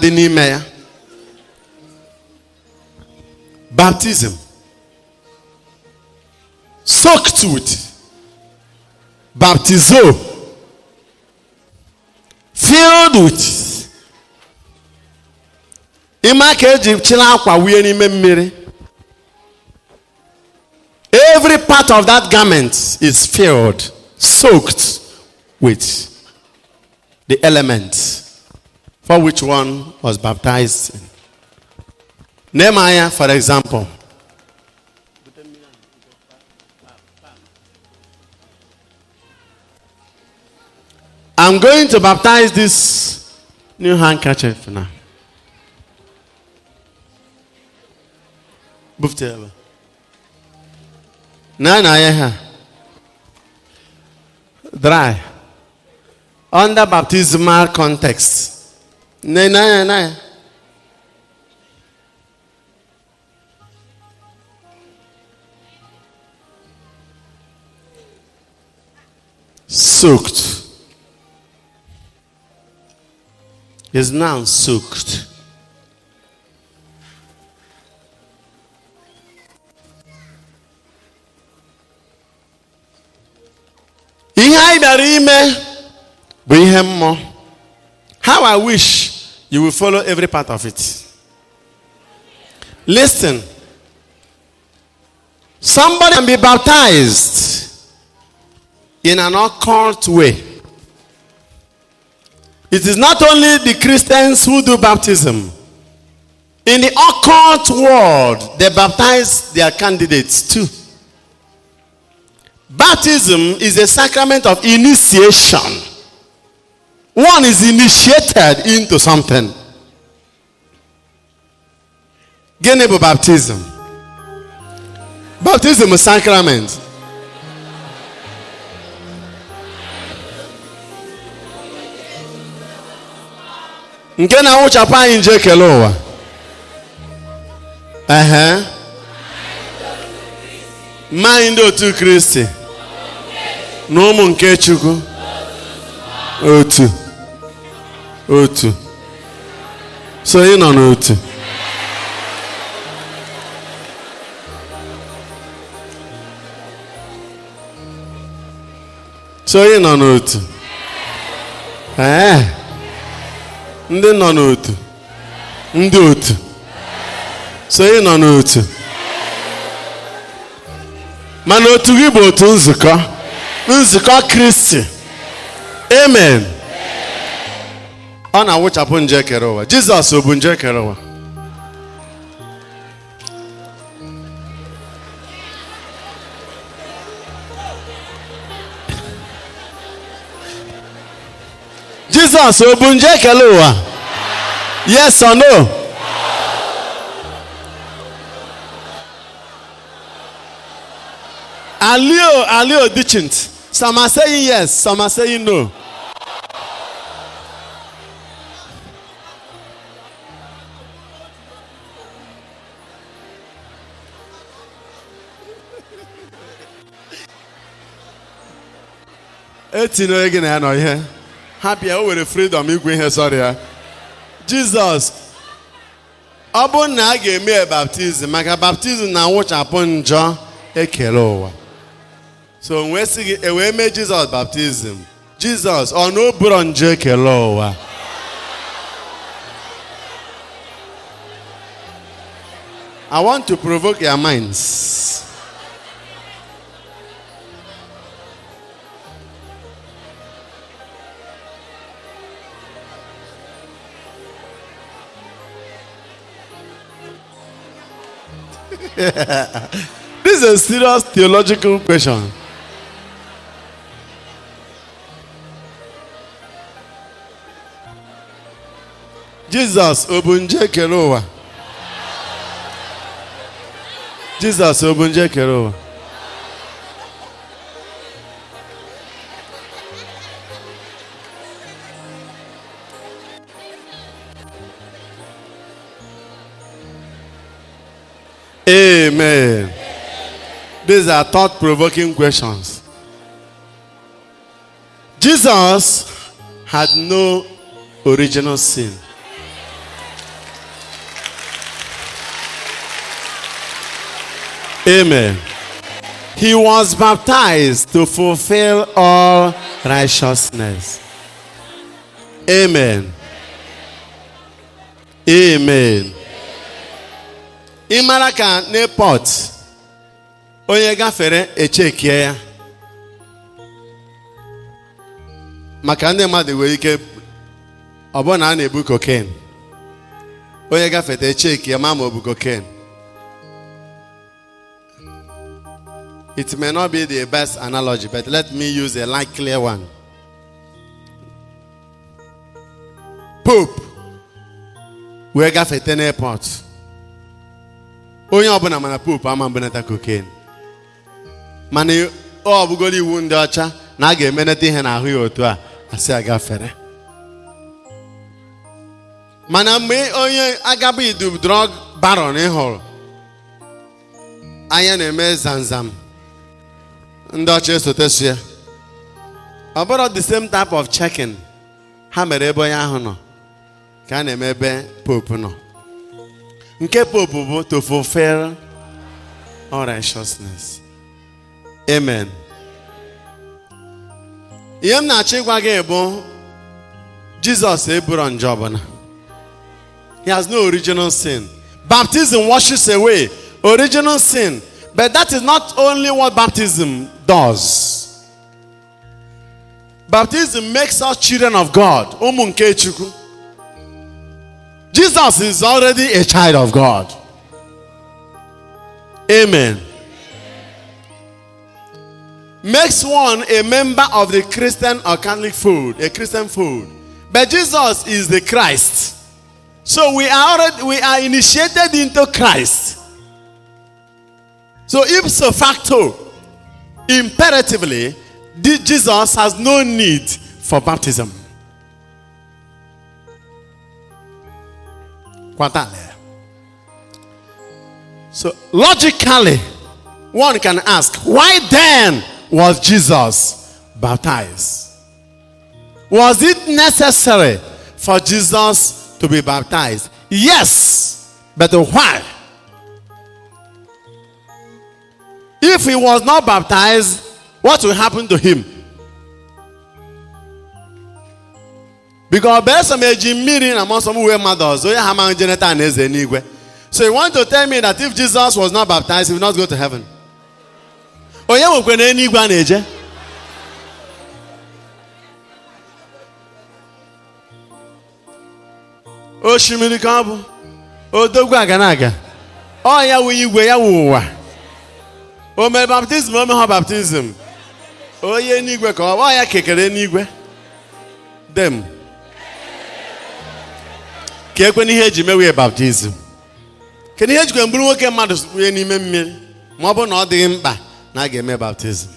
Dị n'ime ya, baptism, soaked with, baptizo, filled with. Ime aka eji chịrị akwa wunye n'ime mmiri, every part of that garment is filled, soaked with the elements for which one was baptized in. Nehemiah, for example. I'm going to baptize this new handkerchief now. Bufte ebe. Na na ya ha. Dry. Under baptismal context. Na na na. Soaked. Is now soaked. Ihe anyị bịara ime bụ ihe mmụọ. How I wish you will follow every part of it. Listen. Somebody can be baptized in an occult way. It is not only the Christians who do baptism. In the occult world, they baptize their candidates too. Baptism is a sacrament of initiation. One is initiated into something. Gịnị bụ baptism? Baptism is sacrament. Nke na-awụchapụ anyị nje ekele ụwa. Ehe. Mma anyị ndị otu Kristi na ụmụ nke Chukwu. Otu. Otu. So ị nọ n'otu. So ị nọ n'otu. Ee. Ndị nọ n'otu. Ndị otu. So ị nọ n'otu. Mana otu gị bụ otu nzukọ. Nzukọ Kristi. Amen. Ọ na-awụchapụ nje kere ụwa. Jizọs ọ bụ nje kere ụwa? Jizọs ọ bụ nje kere ụwa? Yes or no? Alio, Alio Dichint. Some are saying yes, some are saying no. Etinye gị na ya nọ ihe. Ha bịa, o were freedom igwe ihe sọrọ ya. Jizọs, ọ bụrụ na a ga-eme baptizim, maka baptizim na-awụchapụ njọ ekele ụwa. So wee sị gị, e wee mee Jizọs baptizim. Jizọs, ọ na o buru njọ ekele ụwa? I want to provoke your minds. This is a serious theological question. Jesus ọ bụ nje kere ụwa? Jesus ọ bụ nje kere ụwa? Amen. These are thought-provoking questions. Jesus had no original sin. Amen. He was baptized to fulfill all righteousness. Amen. Amen. Ị mara ka n'airport onye gafere echekie ya maka ndị mmadụ nwere ike ọ bụrụ na a na-ebu cocaine, onye gafete echekie ma ma ọ bụ cocaine. It may not be the best analogy, but let me use a likely one. Pope wee gafete n'airport. Onye ọbụla mana Pope ama mbenata cocaine. Mana ọ bụgoro iwu ndị ọcha na a ga-emenata ihe n'ahụ ya otu a asị agafere. Mana mgbe onye agaba idu drug baron ị hụrụ anya na-eme zamzam, ndị ọcha esotesu ya. Ọ bụrụ the same type of checking ha mere ebe onye ahụ nọ ka a na-eme ebe Pope nọ. Nke Pope bụ to fulfill all righteousness. Amen. Ihe m na-achọ ịgwa gị bụ Jizọs eburo njọ ọbụla. He has no original sin. Baptism washes away original sin. But that is not only what baptism does. Baptism makes us children of God. Ụmụ nke Chukwu. Jesus is already a child of God. Amen. Makes one a member of the Christian or Catholic fold, a Christian fold. But Jesus is the Christ. So we are initiated into Christ. So ipso facto, imperatively, Jesus has no need for baptism. So logically, one can ask, why then was Jesus baptized? Was it necessary for Jesus to be baptized? Yes, but why? If he was not baptized, what will happen to him? Because so you want to tell me that if Jesus was not baptized, he would not go to heaven? Oshimiri ka ọ bụ odogwu aga na aga ọ ya wụ igwe ya wụ ụwa. O mere baptizim, o meghọ baptizim, onye n'igwe ka ọ ya kekere n'igwe dem ka ekwe n'ihe eji mewe baptizim. Kedu ihe ejikwa mbụrụ nwoke mmadụ onye n'ime mmiri ma ọ bụrụ na ọ dịghị mkpa na a ga-eme baptizim?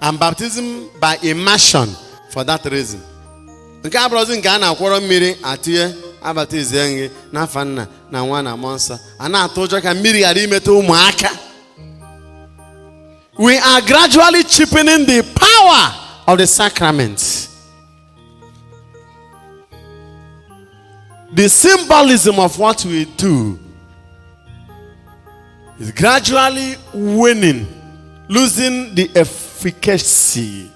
And baptism by immersion for that reason. Nke abụrụzi nke a na-akwọrọ mmiri atụnye abatizie gị n'afa nna na nwa na mmụọ nsọ, a na-atụ ụjọ ka mmiri ghara imetụ ụmụaka. We are gradually cheapening the power of the sacrament. The symbolism of what we do is gradually winning, losing the efficacy.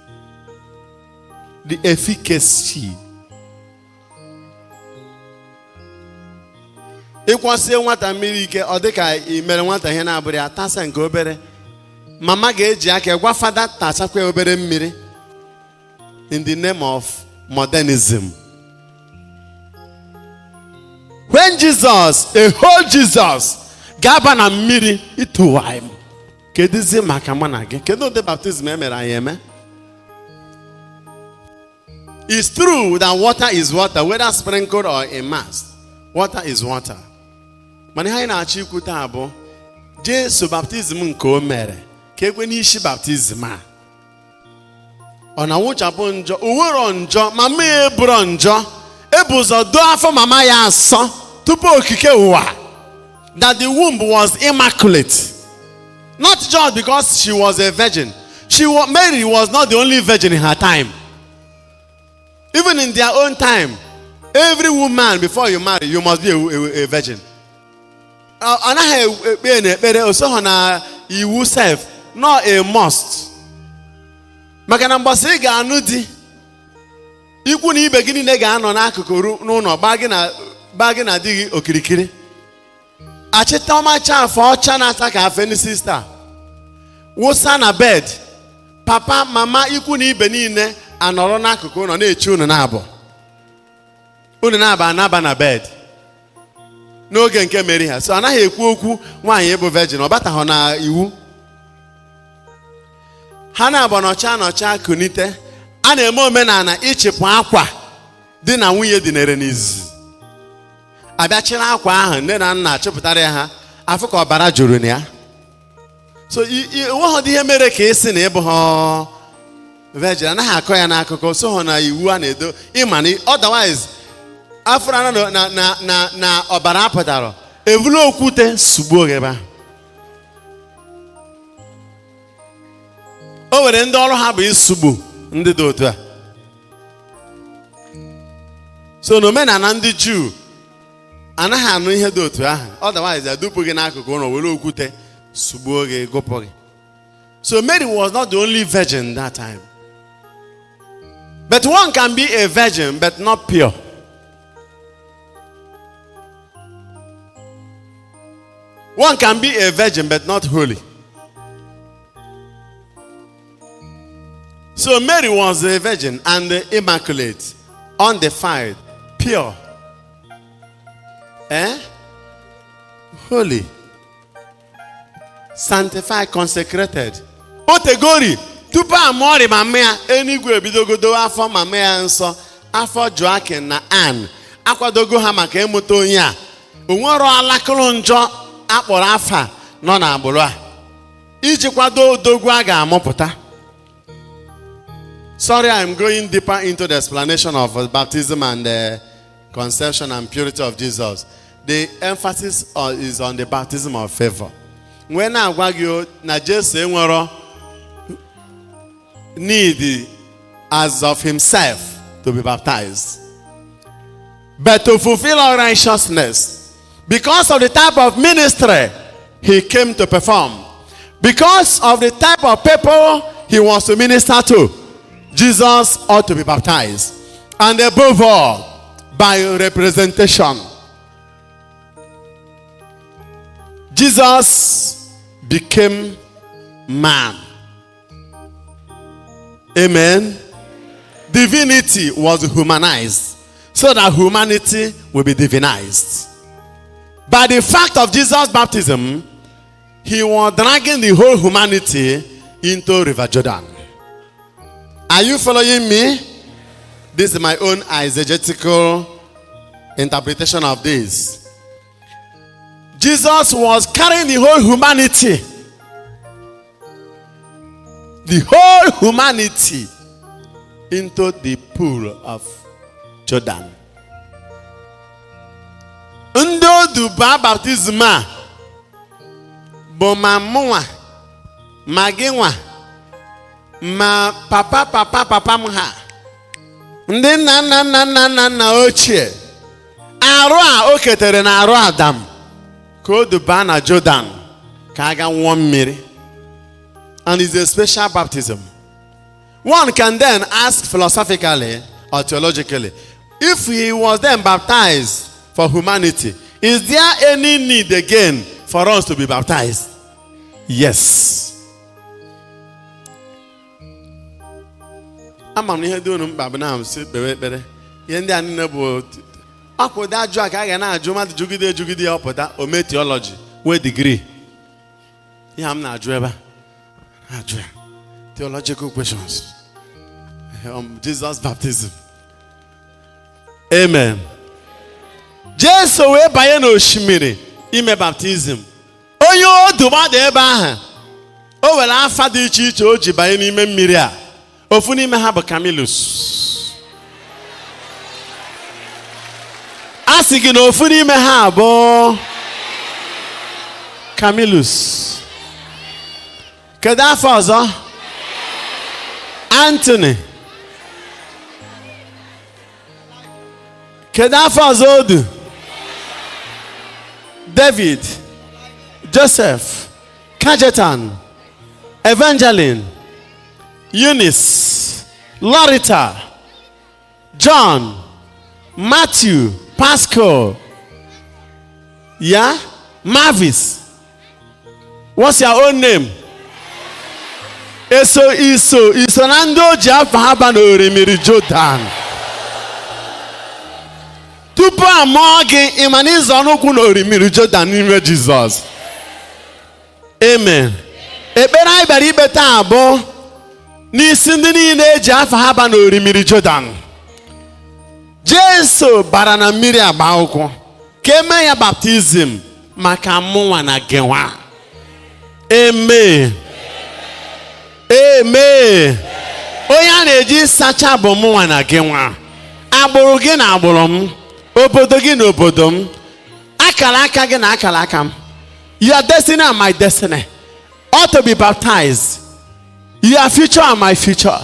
The efficacy. Ịkwọsie nwata mmiri ike ọ dị ka ị mere nwata ihe na-abụrụ ya tasa nke obere. Mama ga-eji aka gwa fada tachakwa obere mmiri in the name of modernism. When Jesus, a whole Jesus, ga-aba na mmiri ịtụwa m, kedụzi maka mụ na gị? Kedu ụdị baptizim e mere anyị eme? It's true that water is water, whether sprinkled or immersed. Water is water. Mana ihe anyị na-achọ ikwu taa bụ Jesu baptizim nke o mere ka ekwe n'isi baptizim a ọ na-awụchapụ njọ, o nwero njọ, mama ya eburo njọ, ebu ụzọ doo afọ mama ya asọ tupu okike ụwa. That the womb was immaculate. Not just because she was a virgin. Mary was not the only virgin in her time. Even in their own time, every woman before you marry, you must be a virgin. Ọ naghị ekpe n'ekpere, o soghị na iwu sef, not a must. Maka na mgbasa ị ga-anụ di, ikwu na ibe gị niile ga-anọ n'akụkụ n'ụlọ gbaa gị na di gị okirikiri. Achịta ọmacha afọ ọcha na-ata ka afe ndị sista wụsa na bed. Papa, mama, ikwu na ibe niile anọrọ n'akụkụ ụlọ na-eche unu na-abụ. Unu na-aba anaba na bed n'oge nke Meri ha. So anaghị ekwu okwu nwaanyị ịbụ virgin, ọ batahụ na iwu. Ha na-abụ nọcha nọcha kunite. A na-eme omenala ịchịpụ akwa di na nwunye dinere n'izizi. Abịachiri akwa ahụ, nne na nna chịpụtara ya ha, afụ ka ọbara juru na ya. So onweghị ihe mere ka ị sị na ịbụ ha virgin, anaghị akọ ya n'akụkọ, so ha na iwu a na-edo ịma na otherwise afọ na na na na ọbara apụtara, evulu okwute sugbuo gị ebe ahụ. O nwere ndị ọrụ ha bụ isugbu ndị dị otu a. So n'omenala ndị Juu anaghị anụ ihe dị otu ahụ, otherwise adụpụ gị n'akụkụ ụlọ were okwute sugbuo gị, gụpụ gị. So Mary was not the only virgin that time. But one can be a virgin but not pure. One can be a virgin but not holy. So Mary was a virgin and immaculate, undefiled, pure, holy, sanctified, consecrated. Otegori, tupu amụọrị mama ya, enigwe ebidogodo afọ mama ya nsọ, afọ Joaquin na Ann, akwadogo ha maka ịmụta onye a. Onwero alakụrụ njọ akpọrọ afa nọ n'agbụrụ a iji kwado odogwu a ga-amụpụta. Sorry, I'm going deeper into the explanation of baptism and the conception and purity of Jesus. The emphasis is on the baptism of favor. When I agwa gị na Jesu enwero need as of himself to be baptized, but to fulfill all righteousness, because of the type of ministry he came to perform, because of the type of people he wants to minister to, Jesus ought to be baptized. And above all, by representation. Jesus became man. Amen. Divinity was humanized so that humanity will be divinized. By the fact of Jesus' baptism, he was dragging the whole humanity into River Jordan. Are you following me? This is my own exegetical interpretation of this. Jesus was carrying the whole humanity. The whole humanity into the pool of Jordan. Ndị odu baa baptizim a bụ ma mụnwa, ma gị nwa, ma papa papa papa m ha, ndị nna nna nna nna nna nna ochie, arụ a o ketere na arụ Adam ka o duba na Jordan ka a ga nwụọ mmiri. And it's a special baptism. One can then ask philosophically or theologically, if he was then baptized for humanity, is there any need again for us to be baptized? Yes. Ama m na ihe dị unu mkpa bụ na m sị kpewe ekpere. Ihe ndị a niile bụ akwụdo ajụ a ka a ga na-ajụ mmadụ jugide ejugide ya ọpụta o mee theology wee degree. Ihe a m na-ajụ ebe a na-ajụ ya theological questions. Jesus baptism. Amen. Jesu wee banye n'osimiri ime baptizim. Onye odu gbada ebe ahụ, o were afa dị iche iche o ji banye n'ime mmiri a. Ofu n'ime ha bụ Camillus. A sị gị na ofu n'ime ha bụ Camillus. Kedu afọ ọzọ? Anthony. Kedu afọ ọzọ odu? David. Joseph, Kajetan, Evangeline, Eunice, Lorita, John, Matthew, Pascal, yeah, Mavis. What's your own name? Eso iso iso na ndị o ji afọ ha ba n'orimiri Jordan. Tupu a mụọ gị, ị ma na ịzọ n'ụkwụ n'orimiri Jordan n'ime Jizọs. Amen. Ekpere anyị bịara ikpe taa bụ n'isi ndị niile eji afọ ha ba n'orimiri Jordan. Jesu bara na mmiri agba ụkwụ ka eme ya baptizim maka mụnwa na gịnwa. Amen. Amen. Onye a na-eji sacha bụ mụnwa na gịnwa. Agbụrụ gị na agbụrụ m, obodo gị na obodo m, akara aka gị na akara aka m. Your destiny and my destiny ought to be baptized. Your future and my future.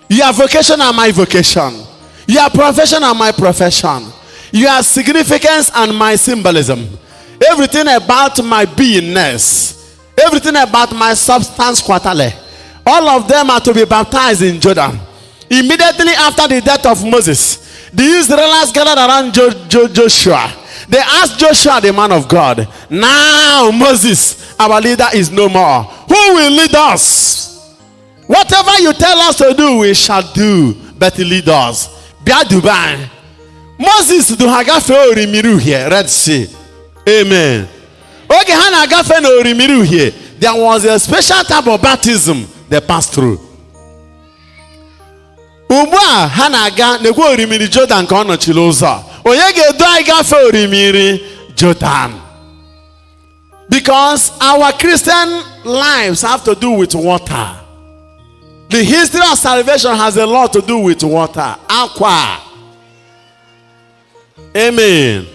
Your vocation and my vocation. Your profession and my profession. Your significance and my symbolism. Everything about my beingness. Everything about my substance quarterly. All of them are to be baptized in Jordan. Immediately after the death of Moses, the Israelites gathered around Joshua. They asked Joshua, the man of God, "Now Moses, our leader, is no more. Who will lead us? Whatever you tell us to do, we shall do, but lead us." Bịa Dubai. Moses du ha gafee orimiri uhie, Red Sea. Amen. Oge ha na-agafe na orimiri uhie, there was a special type of baptism they passed through. Ugbu a ha na-aga n'ekwe orimiri Jordan ka ọ nọchiri ụzọ. Onye ga-edu anyị gafee orimiri Jordan? Because our Christian lives have to do with water. The history of salvation has a lot to do with water. Aqua. Amen.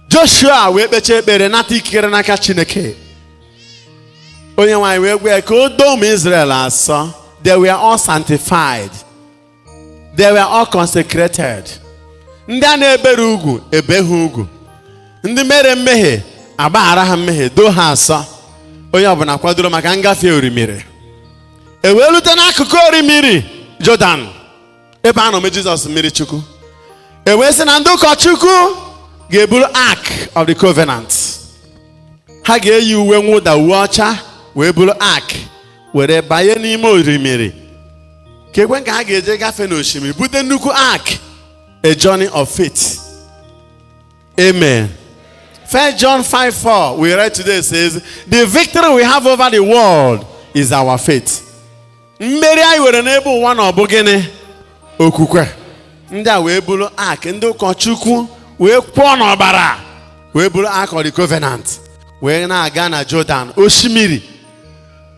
Joshua wee kpechaa ekpere nata ikikere n'aka Chineke. Onye nwanyị wee gwa ya ka o doo ụmụ Israel asọ. They were all sanctified. They were all consecrated. Ndị a na-ebere ugwu ebe ha ugwu. Ndị mere mmehie agbaghara ha mmehie, doo ha asọ. Onye ọbụla kwadoro maka ngafe orimiri. E wee rute n'akụkụ orimiri Jordan, ebe a nọ mee Jizọs mmiri Chukwu. E wee sị na ndị ụkọchukwu ga-eburu Ark of the Covenant. Ha ga-eyi uwe mwụda, uwe ọcha, wee buru Ark were banye n'ime orimiri. Ka ekwe ka ha ga-eje gafe n'osimiri bute nnukwu Ark, a journey of faith. Amen. 1 John 5:4 we read today says, "The victory we have over the world is our faith." Mmeri anyị nwere n'ebe ụwa na ọ bụ gịnị? Okwukwe. Ndị a wee buru Ark, ndị ụkọchukwu wee kwụọ n'ọbara wee buru Ark of the Covenant wee na-aga na Jordan osimiri.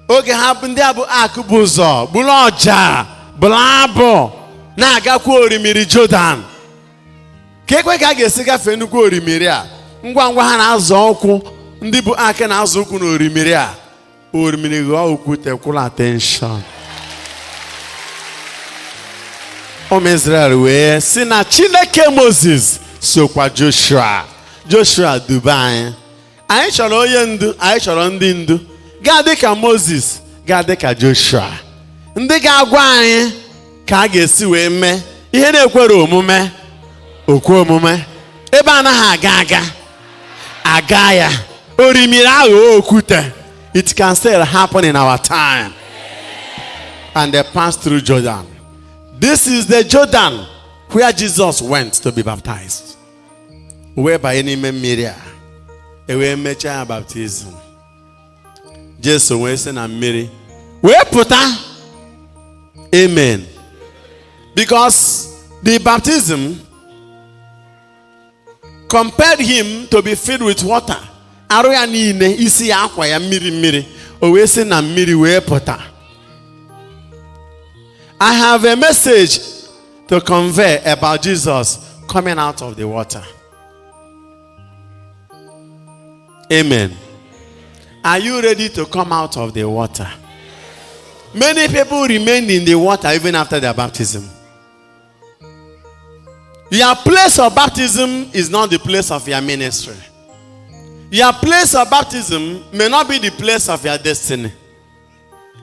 Oge ha ndị a bụ Ark bụ ụzọ buru ọja bụrụ abụ na-agakwa orimiri Jordan. Ka ekwe ka a ga-esi gafee nnukwu orimiri a? Ngwa ngwa ha na-azọ ụkwụ, ndị bụ Ark na-azọ ụkwụ na orimiri a, orimiri ghọọ okwute kwụrụ. Attention. Ụmụ Israel wee sị na Chineke Moses sokwa Joshua. Joshua duba anyị. Anyị chọrọ onye ndu, anyị chọrọ ndị ndu ga-adị ka Moses, ga-adị ka Joshua, ndị ga-agwa anyị ka a ga-esi wee mee ihe na-ekwere omume okwe omume, ebe anaghị aga aga aga ya, orimiri aghọọ okwute. It can still happen in our time. And they passed through Jordan. This is the Jordan where Jesus went to be baptized. Wee banye n'ime mmiri a, e wee mechaa ya baptizim. Jesu wee sị na mmiri wee pụta. Amen. Because the baptism compelled him to be filled with water. Arụ ya niile, isi ya, akwa ya, mmiri mmiri. O wee sị na mmiri wee pụta. I have a message to convey about Jesus coming out of the water. Amen. Are you ready to come out of the water? Many people remain in the water even after their baptism. Your place of baptism is not the place of your ministry. Your place of baptism may not be the place of your destiny.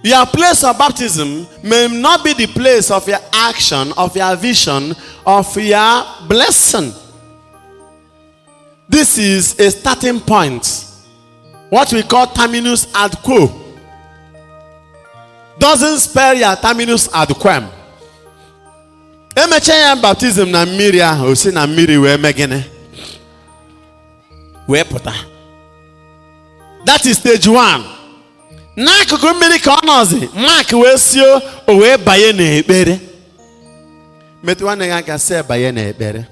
Your place of baptism may not be the place of your action, of your vision, of your blessing. This is a starting point. What we call terminus ad quo. Doesn't spell your terminus ad quem. Emechaa ya baptism na mmiri ahụ, o si na mmiri wee mee gịnị? Wee pụta. That is stage one. N'akụkụ mmiri ka ọ nọzi, Mark wee sio, o wee banye n'ekpere. Metụ nwanne gị aka, sị banye n'ekpere.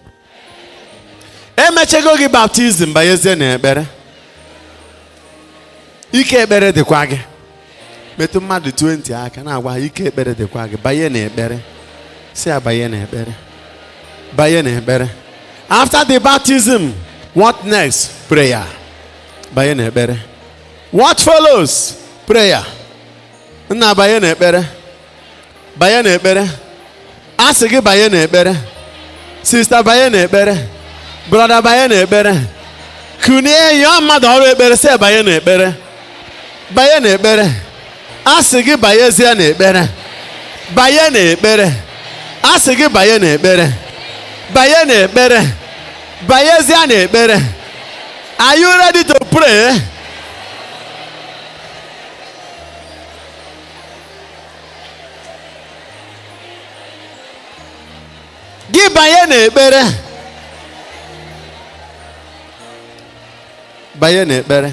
Emechego gị baptism, banyezie n'ekpere. Ike ekpere dịkwa gị. Metụ mmadụ 20 aka na-agwa ha, ike ekpere dịkwa gị, banye n'ekpere. Si ya banye n'ekpere. Banye n'ekpere. After the baptism, what next? Prayer. Banye n'ekpere. What follows? Prayer. Nna, banye n'ekpere. Banye n'ekpere. A sị gị banye n'ekpere. Sister, banye n'ekpere. Brother, banye n'ekpere. Kunie yọọ mmadụ ọrụ ekpere, sị banye n'ekpere. Banye n'ekpere. A sị gị banyezie n'ekpere. Banye n'ekpere. A sị gị banye n'ekpere. Banye n'ekpere. Banyezie n'ekpere. Are you ready to pray? Gị banye n'ekpere. Banye n'ekpere.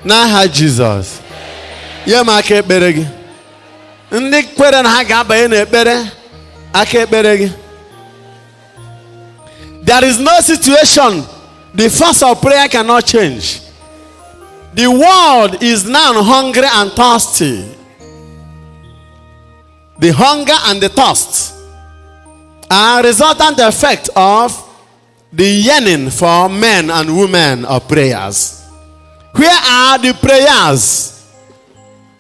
N'aha Jizọs. Nye m aka ekpere gị. Ndị kwere na ha ga-abanye n'ekpere, aka ekpere gị. There is no situation the force of prayer cannot change. The world is now hungry and thirsty. The hunger and the thirst are resultant effect of the yearning for men and women of prayers. Where are the prayers?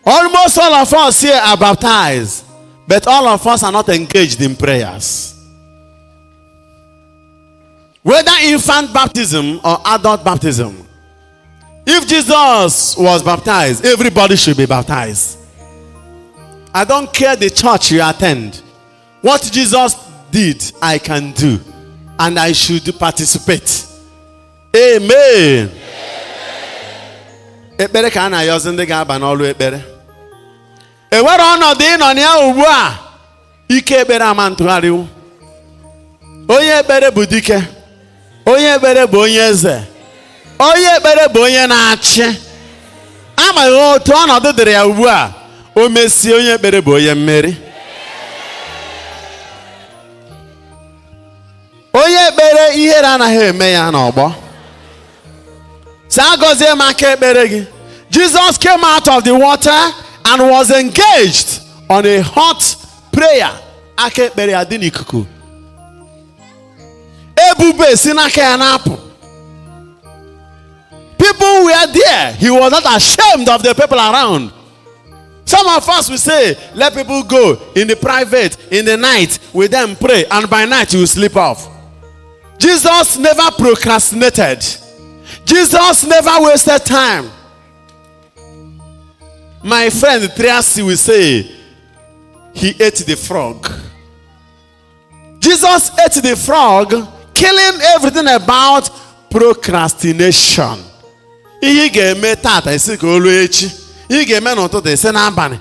Almost all of us here are baptized, but all of us are not engaged in prayers. Whether infant baptism or adult baptism. If Jesus was baptized, everybody should be baptized. I don't care the church you attend. What Jesus did, I can do. And I should participate. Amen. Ekpere ka a na-ayọzi ndị ga-aba n'ọrụ ekpere. Enwere ọnọdụ ịnọ na ya ugbu a, ike ekpere ama ntụgharịwo. Onye ekpere bụ dike. Onye ekpere bụ onye eze. Onye ekpere bụ onye na-achị. Amaghị otu ọnọdụ dịrị ya ugbu a, o mesie, onye ekpere bụ onye mmeri. Onye ekpere, ihere anaghị eme ya n'ọgbọ. Sị agọzie m aka ekpere gị. Jesus came out of the water and was engaged on a hot prayer. Aka ekpere ya dị n'ikuku. Ebube si n'aka ya na-apụ. People were there. He was not ashamed of the people around. Some of us will say, let people go in the private, in the night, with them pray, and by night you will sleep off. Jesus never procrastinated. Jesus never wasted time. My friend Triasi will say, he ate the frog. Jesus ate the frog, killing everything about procrastination. Ihe ị ga-eme tata, isi ka o ruo echi. Ihe ị ga-eme n'ụtụtụ, isi n'abalị.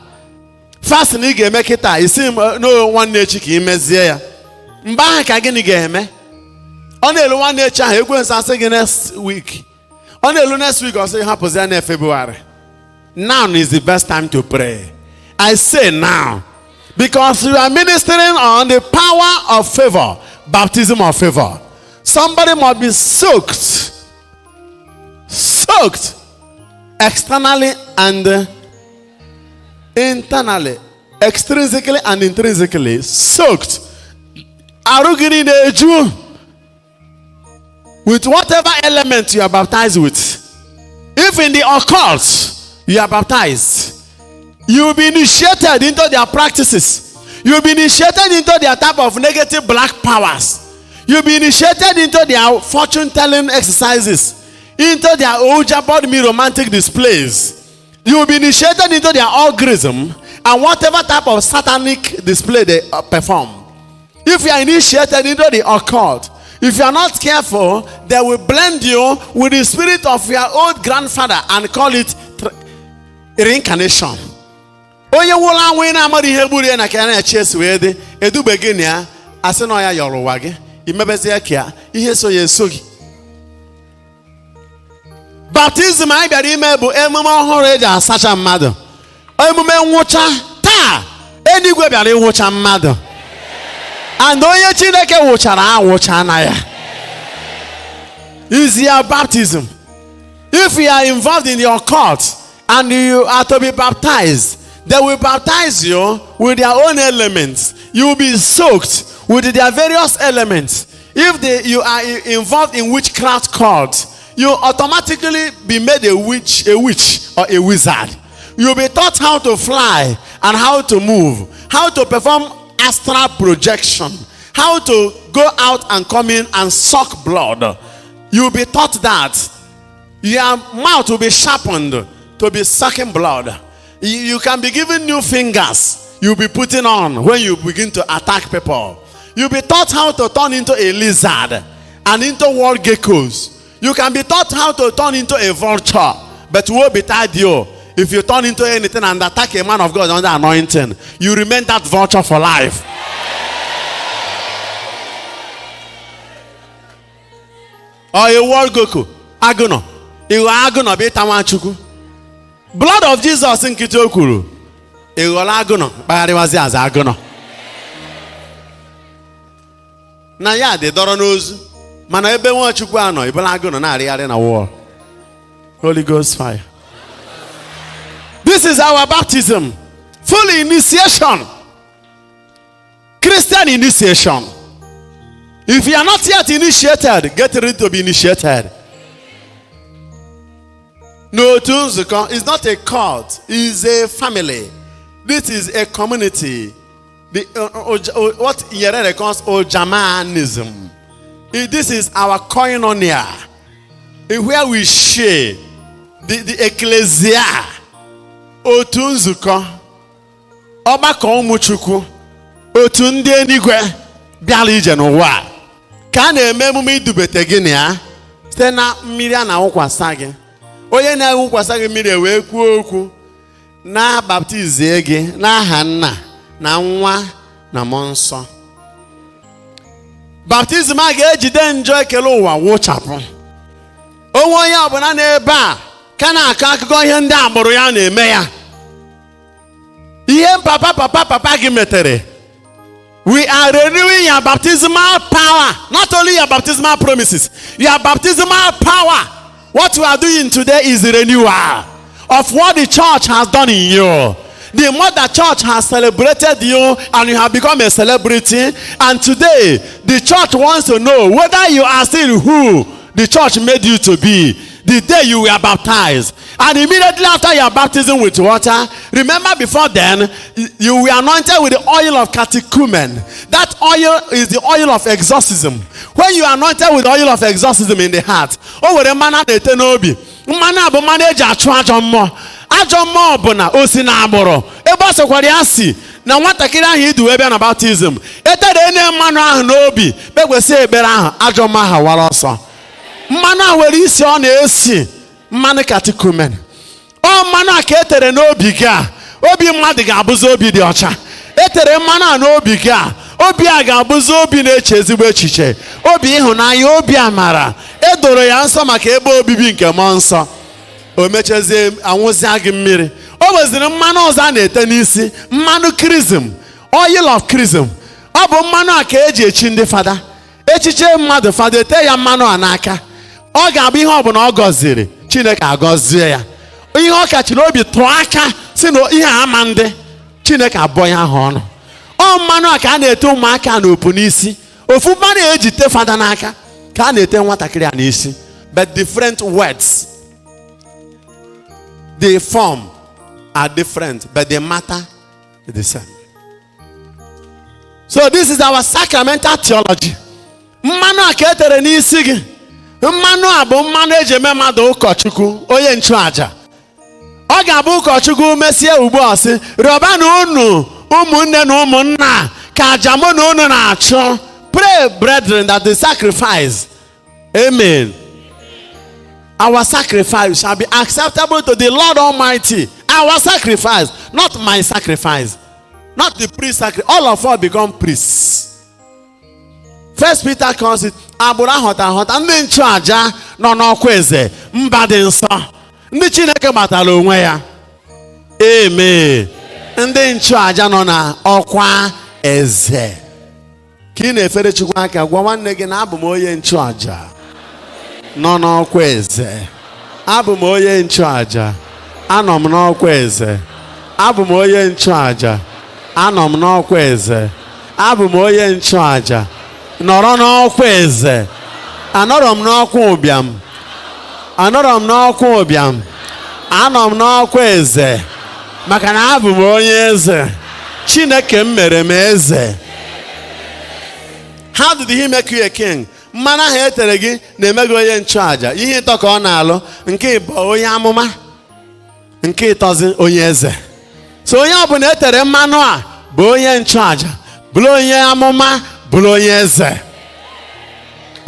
Fasting ị ga-eme kịta, isi no nwanne echi ka ị mezie ya. Mgbe ahụ ka gịnị ga-eme? Ọ na-elu nwanne echi ahụ, ekwensu asị gị next week. Ọ na-elu next week, ọ sị gị hapụzi ya na February. Now is the best time to pray. I say now because you are ministering on the power of favor, baptism of favor. Somebody must be soaked, soaked externally and internally, extrinsically and intrinsically, soaked. Arụ gị niile eju with whatever element you are baptized with. If in the occult you are baptized, you will be initiated into their practices. You will be initiated into their type of negative black powers. You will be initiated into their fortune telling exercises. into their Ouija board me romantic displays. You will be initiated into their algorithm and whatever type of satanic display they perform. If you are initiated into the occult, if you are not careful, they will blend you with the spirit of your old grandfather and call it reincarnation. Onye nwụrụ anwụ ị na-amara ihe gburu ya na ka ya na-echi esi wee dị edube gị na ya asị na ọ ya yọrọ ụwa gị imebezie ka ya ihe so ya eso gị. Baptizim anyị bịara ime bụ emume ọhụrụ eji asacha mmadụ, emume nwụcha. Taa eluigwe bịara ịnwụcha mmadụ, and onye Chineke wụchara awụcha na ya is your baptism. If you are involved in your cult and you are to be baptized, they will baptize you with their own elements. You will be soaked with their various elements. If you are involved in witchcraft cult, you automatically be made a witch or a wizard. You'll be taught how to fly and how to move, how to perform astral projection, how to go out and come in and suck blood. You'll be taught that. Your mouth will be sharpened to be sucking blood. You can be given new fingers you'll be putting on when you begin to attack people. You'll be taught how to turn into a lizard and into wall geckos. You can be taught how to turn into a vulture, but woe betide you if you turn into anything and attack a man of God under anointing. You remain that vulture for life. Or a wall gecko, agụnọ. Ịghọ agụnọ bụ ịta Nwachukwu. Blood of Jesus nkịtị o kwuru, ị ghọrọ agụnọ kpagharịwazi aza agụnọ. Na ya dị dọrọ n'ozu, mana ebe Nwachukwu anọ, ịbụla agụnọ na-arịgharị na wall. Holy Ghost fire. This is our baptism. Full initiation. Christian initiation. If you are not yet initiated, get ready to be initiated. N'otu nzukọ is not a cult, it's a family. This is a community. What Nyerere calls Ojamanism. This is our koinonia, where we share the ecclesia. Otu nzukọ, ọgbakọ ụmụ Chukwu, otu ndị eluigwe bịara ije n'ụwa ka a na-eme emume idubete gị na ya site na mmiri a na-awụkwasa gị. Onye na-awụkwasa gị mmiri wee kwuo okwu na baptizie gị n'aha nna na nwa na mmụọ nsọ. Baptizim a ga-ejide njọ ekele ụwa wụchapụ. Onwe onye ọbụla n'ebe a ka na-akọ akụkọ ihe ndị agbụrụ ya na-eme ya. Ihe papa papa papa gị metere. We are renewing your baptismal power. Not only your baptismal promises, your baptismal power. What we are doing today is the renewal of what the church has done in you. The mother church has celebrated you and you have become a celebrity. And today, the church wants to know whether you are still who the church made you to be the day you were baptized. And immediately after your baptism with water, remember before then, you were anointed with the oil of catechumen. That oil is the oil of exorcism. When you are anointed with the oil of exorcism in the heart, o were mmanụ a na-ete n'obi. Mmanụ a bụ mmanụ eji achụ ajọ mmụọ. Ajọ mmụọ bụ na o si n'agbụrụ. Ebe ọ sịkwara ya si na nwatakịrị ahụ idu wee bịa na baptizim, etere ene mmanụ ahụ n'obi, kpekwesị ekpere ahụ, ajọ mmụọ ahụ wara ọsọ. Mmanụ a nwere isi ọ na-esi, mmanụ katikumen. Ọ mmanụ a ka e tere n'obi gị a, obi mmadụ ga-abụzi obi dị ọcha. E tere mmanụ a n'obi gị a, obi a ga-abụzi obi na-eche ezigbo echiche, obi ịhụnanya, obi amara. E doro ya nsọ maka ebe obibi nke mmụọ nsọ. O mechazie anwụzịa gị mmiri. O weziri mmanụ ọzọ a na-ete n'isi, mmanụ krism, oil of krism. Ọ bụ mmanụ a ka eji echi ndị fada. Echiche mmadụ fada ete ya mmanụ a n'aka. Ọ ga-abụ ihe ọbụla ọ gọziri, Chineke agọzie ya. Ihe ọ kachiri obi tụọ aka si na ihe ama ndị Chineke abụọ ya ahụ ọnụ. Ọ mmanụ a ka a na-ete ụmụaka n'opu n'isi. Ofu mmanụ a eji te fada n'aka ka a na-ete nwatakịrị a n'isi. But different words. The form are different, but the matter is the same. So this is our sacramental theology. Mmanụ a ka e tere n'isi gị. Mmanụ a bụ mmanụ eji eme mmadụ ụkọchukwu, onye nchụaja. Ọ ga-abụ ụkọchukwu mesie ugbu a sị, rịọba na unu ụmụnne na ụmụnna ka aja mụ na unu na-achụ. Pray, brethren, that the sacrifice, amen, our sacrifice shall be acceptable to the Lord Almighty. Our sacrifice, not my sacrifice, not the priest sacrifice. All of us become priests. First Peter calls it agbụrụ ahọta ahọta, ndị nchụaja nọ n'ọkwa eze, mba dị nsọ, ndị Chineke gbatara onwe ya. Amen. Ndị nchụaja nọ na ọkwa eze. Ka ị na-efere Chukwu aka, gwa nwanne gị na abụ m onye nchụaja nọ n'ọkwa eze. Abụ m onye nchụaja, anọ m n'ọkwa eze. Abụ m onye nchụaja, anọ m n'ọkwa eze. Abụ m onye nchụaja, nọrọ n'ọkwa eze. Anọrọ m n'ọkwa ụbịam, anọrọ m n'ọkwa ụbịam, anọ m n'ọkwa eze, maka na abụ m onye eze. Chineke m mere m eze. How did he make you a king? Mmanụ ahụ e tere gị na-eme gị onye nchụaja. Ihe ịtọ ka ọ na-alụ. Nke ịbụ onye amụma, nke ịtọzi onye eze. So onye ọbụla e tere mmanụ a bụ onye nchụaja, bụrụ onye amụma, bụrụ onye eze.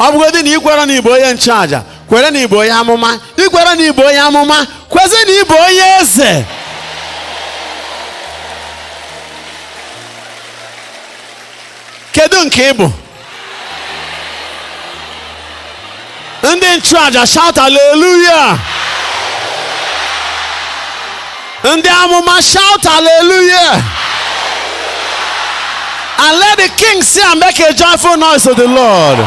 Ọ bụgodị na ikwere na ịbụ onye nchụaja, kwere na ịbụ onye amụma. Ikwere na ịbụ onye amụma, kwezi na ịbụ onye eze. Kedu nke ị bụ? Ndị nchụaja, shout hallelujah. Ndị amụma, shout hallelujah. And let the king see and make a joyful noise to the Lord.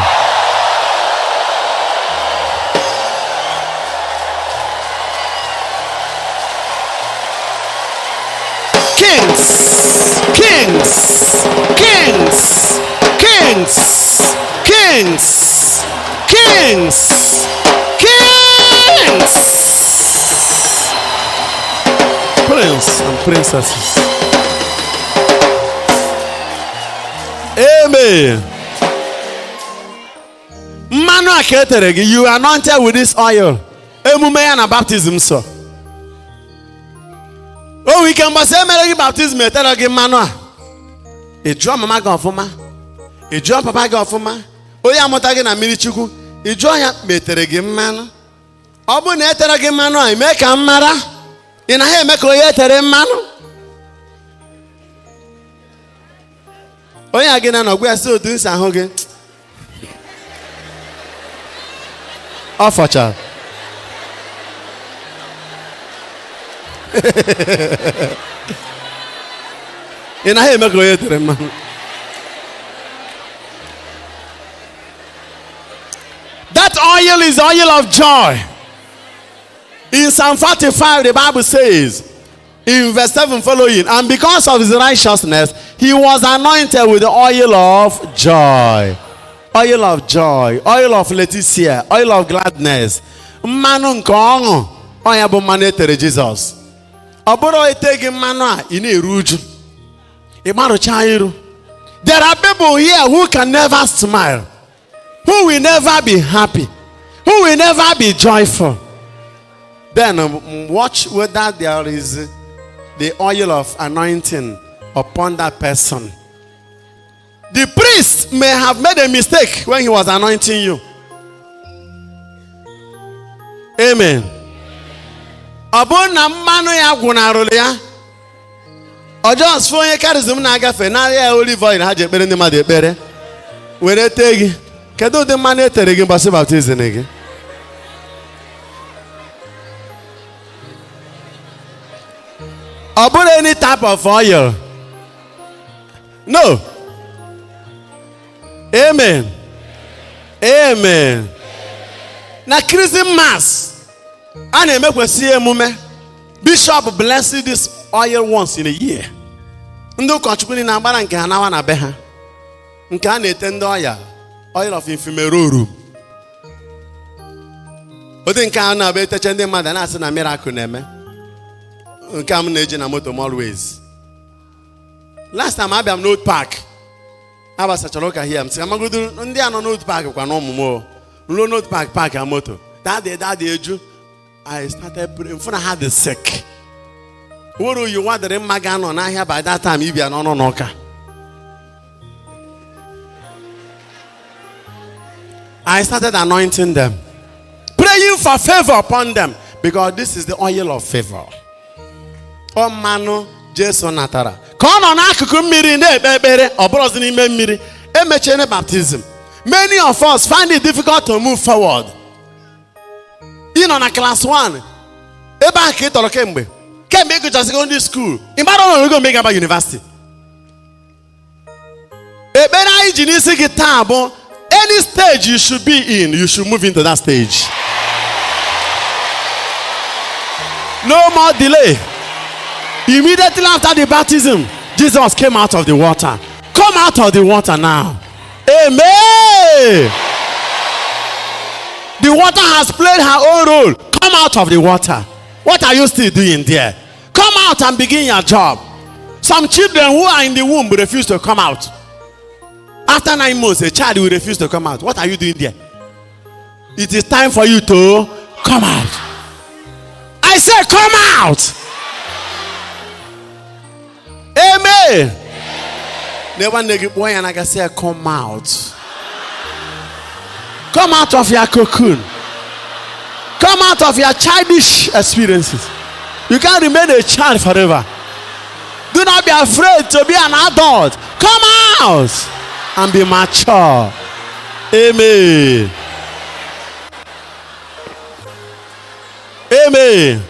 Kings, kings, kings, kings, kings, kings, kings, prince and princesses. Amen. Mmanụ a ka e tere gị, you are anointed with this oil. Emume ya na baptism so. O nwere ike mgbasa emere gị baptism etere gị mmanụ a. Ị jụọ mama gị ọfụma, ị jụọ papa gị ọfụma, onye amụta gị na mmiri Chukwu, ị jụọ ya ma etere gị mmanụ. Ọ bụrụ na etere gị mmanụ a, ime ka m mara. Ị naghị eme ka onye etere mmanụ. Onye a gị na nọgwa ya sị otu nsi ahụ gị. Ọ fọchara. Ị naghị eme ka onye tere mmanụ. That oil is oil of joy. In Psalm 45, the Bible says, in verse 7 following, and because of his righteousness, he was anointed with the oil of joy. Oil of joy, oil of Leticia, oil of gladness. Mmanụ nke ọṅụ, ọ ya bụ mmanụ etere Jizọs. Ọ bụrụ ete gị mmanụ a, ị na-eru uju. Ị gbarụcha iru. There are people here who can never smile, who will never be happy, who will never be joyful. Then watch whether there is the oil of anointing upon that person. The priest may have made a mistake when he was anointing you. Amen. Ọ bụrụ na mmanụ ya gwụnarụrụ ya, ọ just fụ onye charism na-agafe narị ya olive oil ha ji ekpere ndị mmadụ ekpere were tee gị. Kedu ụdị mmanụ e tere gị mgbasị baptizim gị? Ọ bụrụ any type of oil. No. Amen. Amen. Na Christmas, a na-emekwesị emume. Bishop blessed this oil once in a year. Ndị ụkọchukwu niile na-agbara nke ha nawa na be ha. Nke a na-ete ndị ọya, oil of infimerorum. Ụdị nke a na-abụ eteche ndị mmadụ na-asị na miracle na-eme. Nke a m na-eji na moto m always. Last time abịa m n'Old Park, agbasachara ụka hia m sị amagodo ndị a nọ n'Old Park kwa na ụmụ m o. Ruo n'otu park, park a moto. Daddy, daddy eju. I started praying. Mfụ na ha dị sick. Were oyi nwa dịrị mma ga-anọ n'ahịa by that time ịbịa n'ọnụ n'ụka. I started anointing them, praying for favor upon them, because this is the oil of favor. Ọ mmanụ Jesu natara ka ọ nọ n'akụkụ mmiri na-ekpe ekpere, ọ bụrụzi n'ime mmiri emechiene baptism. Many of us find it difficult to move forward. Ị nọ na class 1 ebe ahụ ka ị tọrọ kemgbe ị gụchara secondary school, ị mara ọnọdụ mgbe ị ga-aba university. Ekpere anyị ji n'isi gị taa bụ, any stage you should be in, you should move into that stage. No more delay. Immediately after the baptism, Jesus came out of the water. Come out of the water now. Amen. The water has played her own role. Come out of the water. What are you still doing there? Come out and begin your job. Some children who are in the womb refuse to come out. After 9 months, a child will refuse to come out. What are you doing there? It is time for you to come out. I say, come out. Amen. Never nigga say, come out. Come out of your cocoon. Come out of your childish experiences. You can't remain a child forever. Do not be afraid to be an adult. Come out and be mature. Amen. Amen.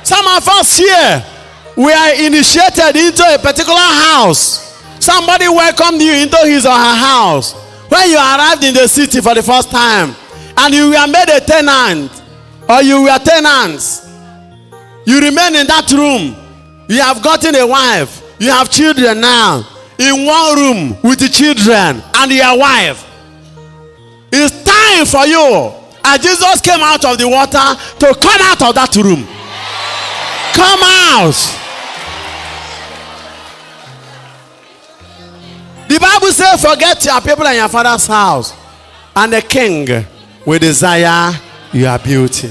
Some of us here, we are initiated into a particular house. Somebody welcomed you into his or her house. When you arrived in the city for the first time, and you were made a tenant, or you were tenants, you remain in that room. You have gotten a wife. You have children now. In one room with the children and your wife. It's time for you, as Jesus came out of the water, to come out of that room. Come out. The Bible says, forget your people and your father's house, and the king will desire your beauty.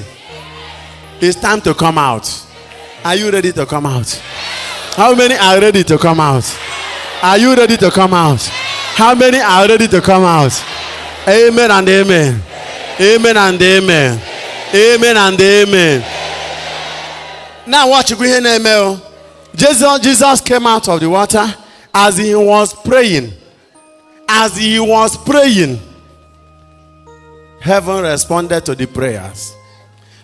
It's time to come out. Are you ready to come out? How many are ready to come out? Are you ready to come out? How many are ready to come out? Amen and amen. Amen and amen. Amen and amen. Now watch you. Jesus came out of the water as he was praying. As he was praying, heaven responded to the prayers.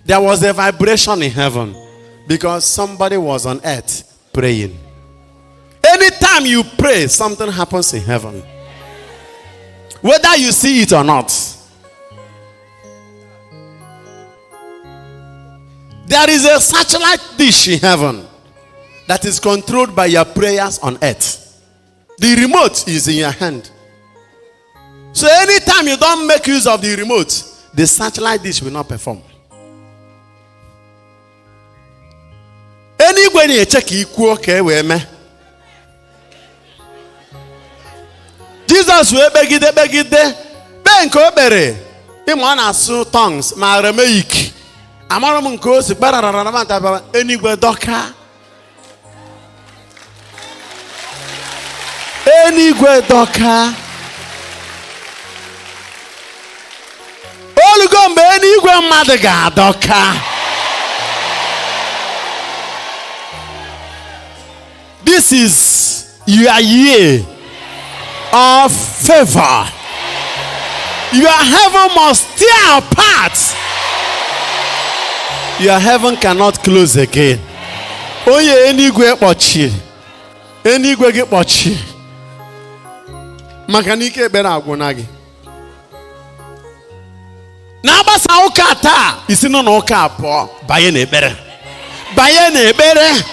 There was a vibration in heaven because somebody was on earth praying. Anytime you pray, something happens in heaven. Whether you see it or not. There is a satellite dish in heaven that is controlled by your prayers on earth. The remote is in your hand. So anytime you don't make use of the remote, the satellite dish will not perform. Eluigwe na-eche ka ikwuo ka e wee mee. Jizọs wee kpegide kpegide kpee nke o kpere, ịma ọ na-asụ tongues ma Aramaic, amara m nke o si kparararamataba, eluigwe dọka, eluigwe dọka. Olugo mgbe eluigwe mmadụ ga-adọka. This is your year of favor. Your heaven must tear apart. Your heaven cannot close again. Onye eluigwe kpọchiri, eluigwe gị kpọchiri, maka na ike ekpere agwụna gị. Na-agbasa ụka taa, isi nọ n'ụka pụọ, banye n'ekpere, banye n'ekpere.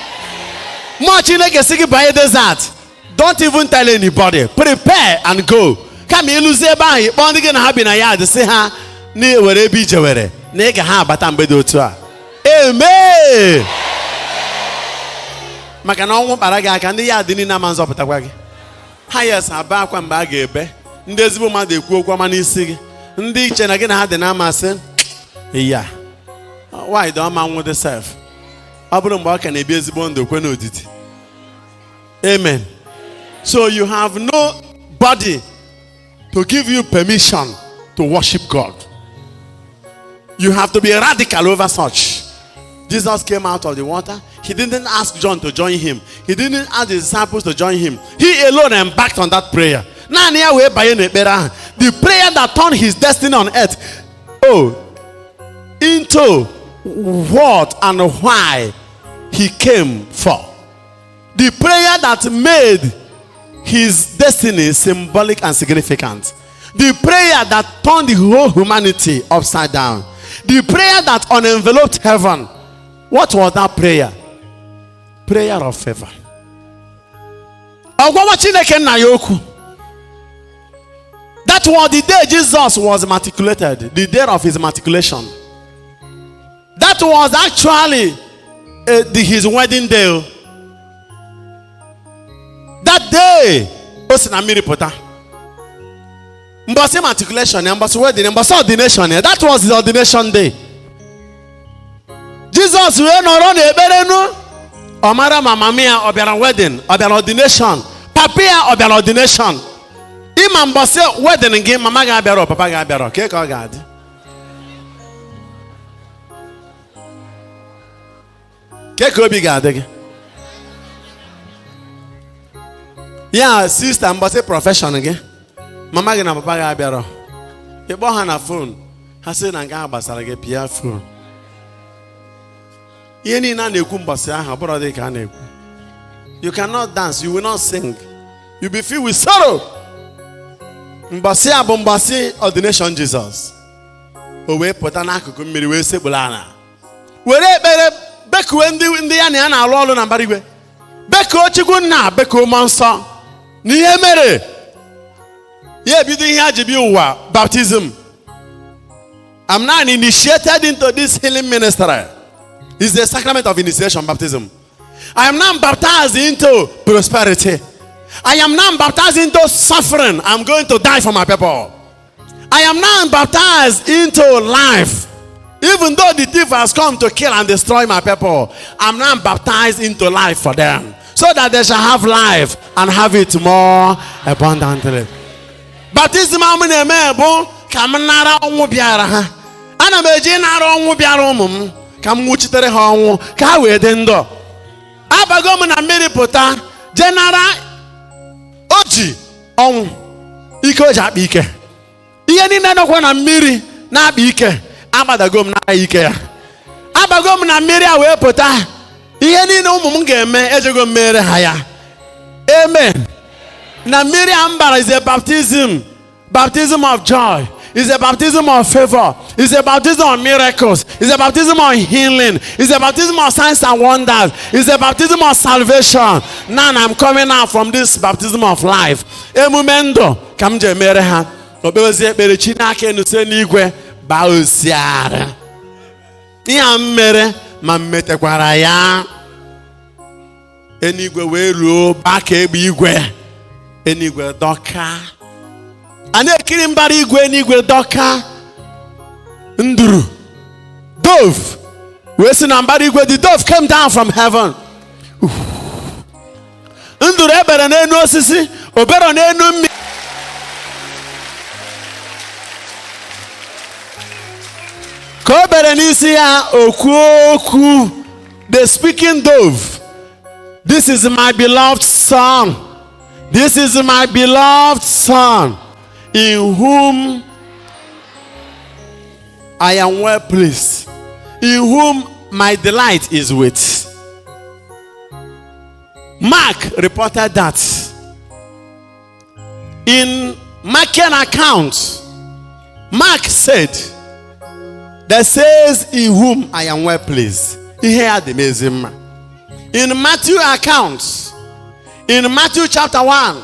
Mmụọ Chineke sị gị banye desert. Don't even tell anybody. Prepare and go. Kama ịlụzi ebe ahụ, ịkpọ ndị gị na ha bi na ya dị, sị ha na ewere ebe ije were na ị ga ha abata mgbe dị otu a. Amen. Maka na ọnwụ kpara gị aka, ndị ya dị niile ama nzọpụtakwa gị. Ha yes aba akwa mgbe a ga-ebe. Ndị ezigbo mmadụ ekwu okwu ọma n'isi gị. Ndị iche na gị na ha dị na-amasị ya. Why dị ọma nwụdị sef? Ọ bụrụ mgbe ọ ka na-ebi ezigbo ndụ kwe n'odidi. Amen. So you have no body to give you permission to worship God. You have to be radical over such. Jesus came out of the water. He didn't ask John to join him. He didn't ask the disciples to join him. He alone embarked on that prayer. Naanị ya wee banye n'ekpere ahụ. The prayer that turned his destiny on earth, oh, into what and why he came for. The prayer that made his destiny symbolic and significant. The prayer that turned the whole humanity upside down. The prayer that unenveloped heaven. What was that prayer? Prayer of favor. Ọgwụgwọ Chineke nna ya okwu. That was the day Jesus was matriculated, the day of his matriculation. That was actually his wedding day. That day, o si na mmiri pụta. Mbọsị matriculation ya, mbọsị wedding, mbọsị ordination ya. That was his ordination day. Jizọs wee nọrọ n'ekpere nu. Ọ mara ma mama ya ọ bịara wedding, ọ bịara ordination. Papa ya ọ bịara ordination. Ịma mbọsị wedding gị, mama gị abịara, papa gị abịara, kee ka ọ ga-adị? Kee ka obi ga-adị gị? Ya sista, mbọsị profession gị, mama gị na papa gị abịara, ị kpọọ ha na phone, ha sị na nke ahụ gbasara gị, pịa phone. Ihe niile a na-ekwu mbọsị ahụ ọ bụrụ dị ka a na-ekwu. You cannot dance, you will not sing, you be filled with sorrow. Mbọsị a bụ mbọsị ordination Jizọs. O wee pụta n'akụkụ mmiri wee sekpuru ala, were ekpere bekuwe ndị ya na ya na-alụ ọrụ na mbara igwe, bekuo Chukwu nna, bekuo mmụọ nsọ. Na ihe mere ya ebido ihe a ji bịa ụwa, baptism. I'm now initiated into this healing ministry. It's the sacrament of initiation, baptism. I am now baptized into prosperity. I am now baptized into suffering. I'm going to die for my people. I am now baptized into life. Even though the thief has come to kill and destroy my people, I'm now baptized into life for them, so that they shall have life and have it more abundantly. Baptism ahụ m na-eme bụ ka m nara ọnwụ bịara ha. Ana m eji nara ọnwụ bịara ụmụ m ka m nwụchitere ha ọnwụ ka ha wee dị ndụ. Abago m na mmiri pụta jee nara o ji ọnwụ ike o ji akpa ike. Ihe niile nọkwa na mmiri na-akpa ike, agbadago m n'aka ike ya. Abago m na mmiri a wee pụta. Ihe niile ụmụ m ga-eme, ejego m mere ha ya. Amen. Na mmiri a m bara is a baptism. Baptism of joy. Is a baptism of favor. Is a baptism of miracles. Is a baptism of healing. Is a baptism of signs and wonders. Is a baptism of salvation. Now I'm coming out from this baptism of life. Emume ndụ ka m ji emere ha. Okpewezie ekpere Chineke nuse n'igwe baa osiara. Ihe a m mere ma m metekwara ya. Enigwe wee ruo baa ka egbe igwe. Enigwe dọka. A na-ekiri mbara igwe, n'igwe dọka. Nduru, dove, wee si na mbara igwe. The dove came down from heaven. Nduru ebere n'enu osisi, obere n'enu mmiri. Ka o bere n'isi ya, okwu okwu. The speaking dove: "This is my beloved son. This is my beloved son, in whom I am well pleased, in whom my delight is with." Mark reported that. In Markan account, Mark said, that says, "In whom I am well pleased." Ihe ya dị m ezi mma. In Matthew account, in Matthew chapter 1,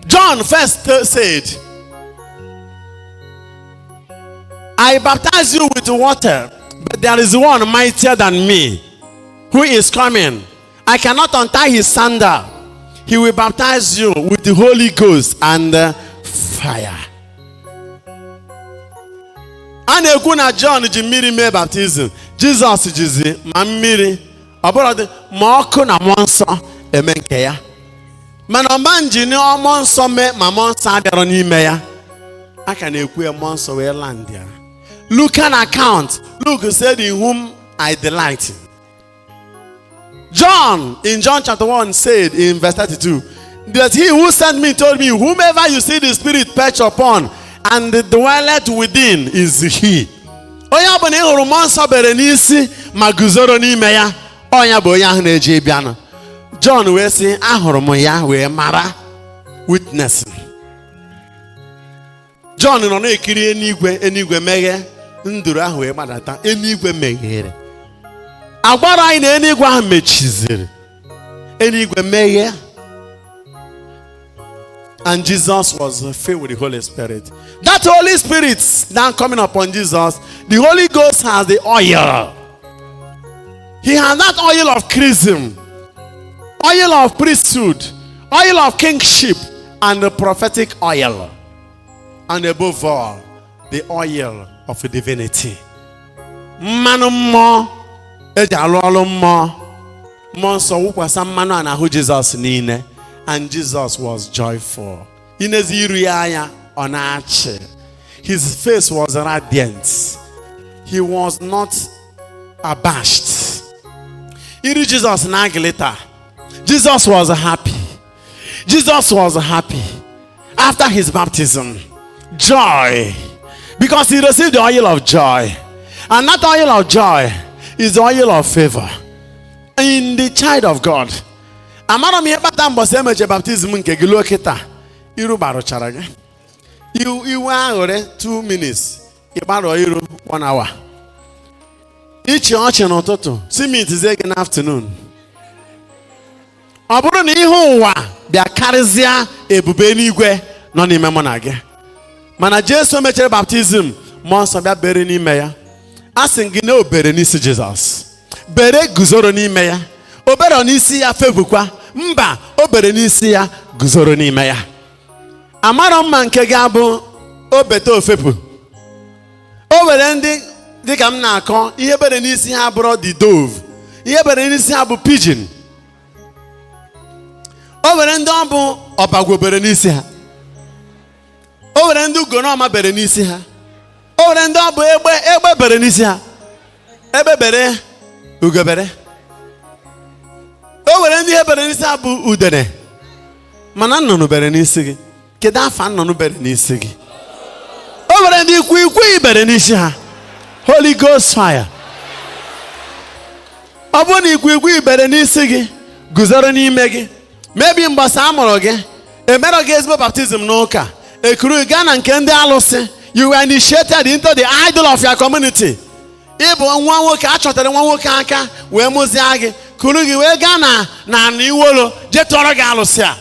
John first said, "I baptize you with water, but there is one mightier than me who is coming. I cannot untie his sandal. He will baptize you with the Holy Ghost and Fire. A na-ekwu na John ji mmiri mee baptizim. Jizọs jizi ma mmiri ọ bụrụ dị ma ọkụ na mmụọ nsọ eme nke ya. Mana ọma njini mmụọ nsọ mee ma mmụọ nsọ abịarọ n'ime ya. A ka na-ekwu ya, mmụọ nsọ wee land ya. Lucan account, Luke said, "In whom I delight." John, in John chapter 1, said in verse 32 that he who sent me told me, "Whomever you see the Spirit perch upon and dwelleth within is he." Onye ọ bụla ị hụrụ mmụọ nsọ bere n'isi ma guzoro n'ime ya, ọnya bụ onye ahụ na-eje ịbịanụ. John wee sị, "Ahụrụ m ya wee mara," witnessing. John nọ na-ekiri eluigwe, eluigwe meghe, nduru ahụ wee gbadata, eluigwe meghere. Agwara anyị na eluigwe ahụ mechiziri, eluigwe meghe. And Jesus was filled with the Holy Spirit. That Holy Spirit now coming upon Jesus, the Holy Ghost has the oil. He has that oil of chrism, oil of priesthood, oil of kingship, and the prophetic oil. And above all, the oil of divinity. Mmanụ mmụọ eji alụ ọrụ mmụọ. Mmụọ nsọ wụkwasa mmanụ a n'ahụ Jizọs niile. And Jesus was joyful. Inezi iru ya anya, ọ na-achị. His face was radiant. He was not abashed. Iru Jizọs na-agịlịta. Jesus was happy. Jesus was happy after his baptism. Joy. Because he received the oil of joy. And that oil of joy is the oil of favor in the child of God. Amara m ihe kpata mbọsị emeche baptizim nke gị luo kịta iru gbarụchara gị. Iwe aghụrị 2 minutes, ịgbarụọ iru 1 hour. Ịchị ọchị n'ụtụtụ, simitizie gị n'afternoon. Ọ bụrụ na ihe ụwa bịa karịsịa ebube eluigwe nọ n'ime mụ na gị. Mana Jesu mechara baptizim, mmụọ nsọ bịa bere n'ime ya. A sị gị na o bere n'isi Jizọs, bere guzoro n'ime ya. O bere n'isi ya febukwa mba, o bere n'isi ya guzoro n'ime ya. Amarọ mma nke gị abụ o bete ofepụ. O were ndị dịka m na-akọ ihe bere n'isi ha bụrụ the dove, ihe bere n'isi ha bụ pigeon. O were ndị ọ bụ ọbagwo bere n'isi ha. O were ndị ugonọma bere n'isi ha. O were ndị ọ bụ egbe, egbe bere n'isi ha. Egbe bere, ugo bere. O were ndị ihe bere n'isi ha bụ udene. Mana nnụnụ bere n'isi gị. Kedu afa nnụnụ bere n'isi gị? O were ndị ikwu ikwu bere n'isi ha. Holy Ghost fire. Ọ bụrụ na ikwu bere n'isi gị guzoro n'ime gị, mebi mgbasa a mụrụ gị, emerọ gị ezigbo baptizim n'ụka, ekuru gị gaa na nke ndị alụsị. You were initiated into the idol of your community. Ịbụ nwa nwoke a chọtara nwa nwoke aka wee mụzie gị, kuru gị wee gaa na anụ iwolo jee tụọrọ gị alụsị a,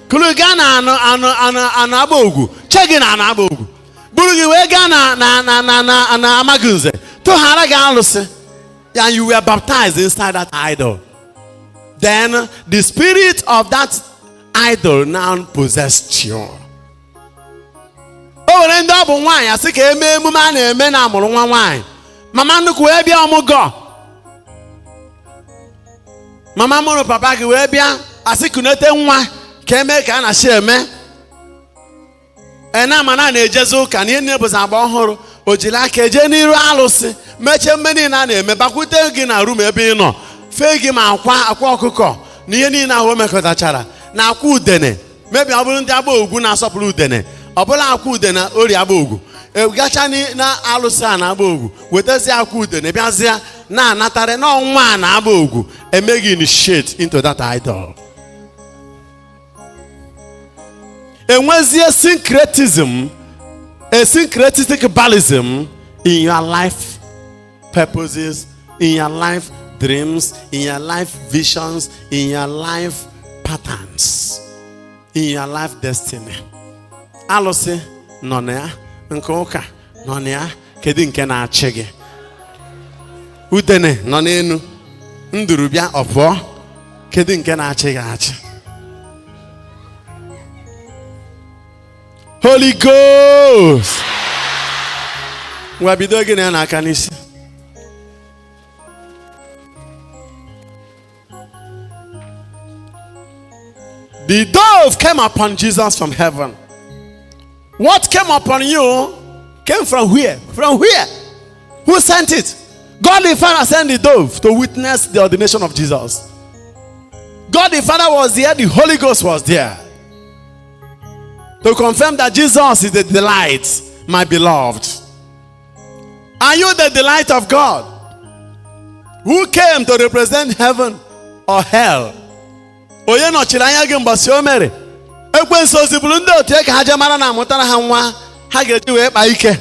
kuru gị gaa na anụ agba ogwu, che gị na anụ agba ogwu, buru gị wee gaa na amagunze tụghara gị alụsị, and you were baptized inside that idol. Then the spirit of that idol now possessed you. O nwere ndị ọ bụ nwaanyị asị ka eme emume a na-eme na amụrụ nwa nwaanyị, mama nnukwu wee bịa ọmụgọ, mama mụrụ papa gị wee bịa asị kunete nwa ka eme ka a na-achị eme ena mana na-ejezi ụka na ihe na-ebuzi agba ọhụrụ. O jiri aka eje n'iru alụsị mechie mme niile a na-eme, bakwute gị na room ebe ị nọ, fee gị ma akwa akwa ọkụkọ na ihe niile ahụ o mekọtachara na akwa udene. Mebi ọ bụrụ ndị agba ogwu na-asọpụrụ udene, ọ bụla akwa udene ori agba ogwu gacha na alụsị a na agba ogwu, wetazie akwa udene bịazie na-anatarị n'ọnwa a na agba ogwu emeghị initiate into that idol. Enwezie syncretism, a syncretistic Baalism in your life purposes, in your life dreams, in your life visions, in your life patterns, in your life destiny. Alụsị nọ na ya, nke ụka nọ na ya, kedu nke na-achị gị? Udene nọ n'elu, nduru bịa ọ pụọ, kedu nke na-achị gị achị? Holy Ghost. Ngwa bido gị na ya n'aka n'isi. The dove came upon Jesus from heaven. What came upon you came from where? From where? Who sent it? God the Father sent the dove to witness the ordination of Jesus. God the Father was there, the Holy Ghost was there to confirm that Jesus is the delight, my beloved. Are you the delight of God? Who came to represent heaven or hell? Onye nọchiri anya gị mgbasi o mere? Ekwensu oziburu ndị otu ya ka ha jee mara na amụtara ha nwa ha ga-eji wee kpaa ike